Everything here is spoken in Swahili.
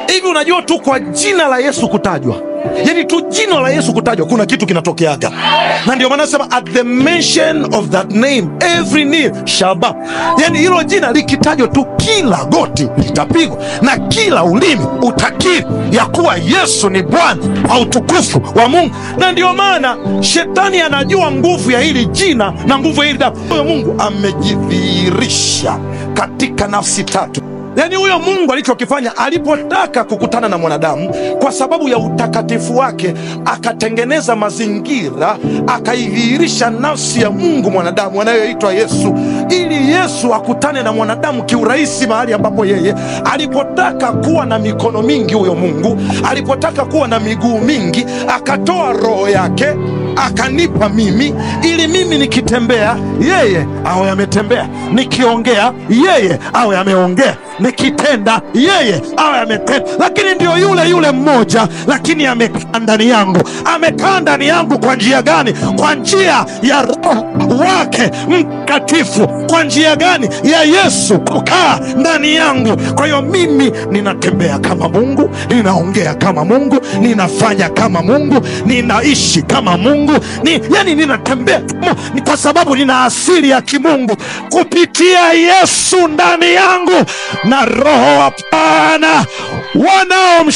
Hivi unajua tu kwa jina la Yesu kutajwa, yaani tu jina la Yesu kutajwa kuna kitu kinatokeaga. Na ndio maana nasema at the mention of that name every knee shall bow. Yaani hilo jina likitajwa tu kila goti litapigwa na kila ulimi utakiri ya kuwa Yesu ni Bwana kwa utukufu wa Mungu. Na ndio maana shetani anajua nguvu ya hili jina na nguvu ya hili damu. Huyo Mungu amejidhihirisha katika nafsi tatu. Yaani huyo Mungu alichokifanya alipotaka kukutana na mwanadamu, kwa sababu ya utakatifu wake akatengeneza mazingira, akaidhihirisha nafsi ya Mungu mwanadamu anayoitwa Yesu, ili Yesu akutane na mwanadamu kiurahisi mahali ambapo yeye alipotaka kuwa na mikono mingi. Huyo Mungu alipotaka kuwa na miguu mingi akatoa roho yake akanipa mimi, ili mimi nikitembea yeye awe ametembea, nikiongea yeye awe ameongea, nikitenda yeye awe ametenda. Lakini ndio yule yule mmoja, lakini amekaa ndani yangu. Amekaa ndani yangu kwa njia gani? Kwa njia ya Roho wake Mtakatifu. Kwa njia gani? Ya Yesu kukaa ndani yangu. Kwa hiyo mimi ninatembea kama Mungu, ninaongea kama Mungu, ninafanya kama Mungu, ninaishi kama Mungu, yani ninatembea ni kwa sababu nina asili ya kimungu kupitia Yesu ndani yangu na Roho wa Bwana wanaomshika.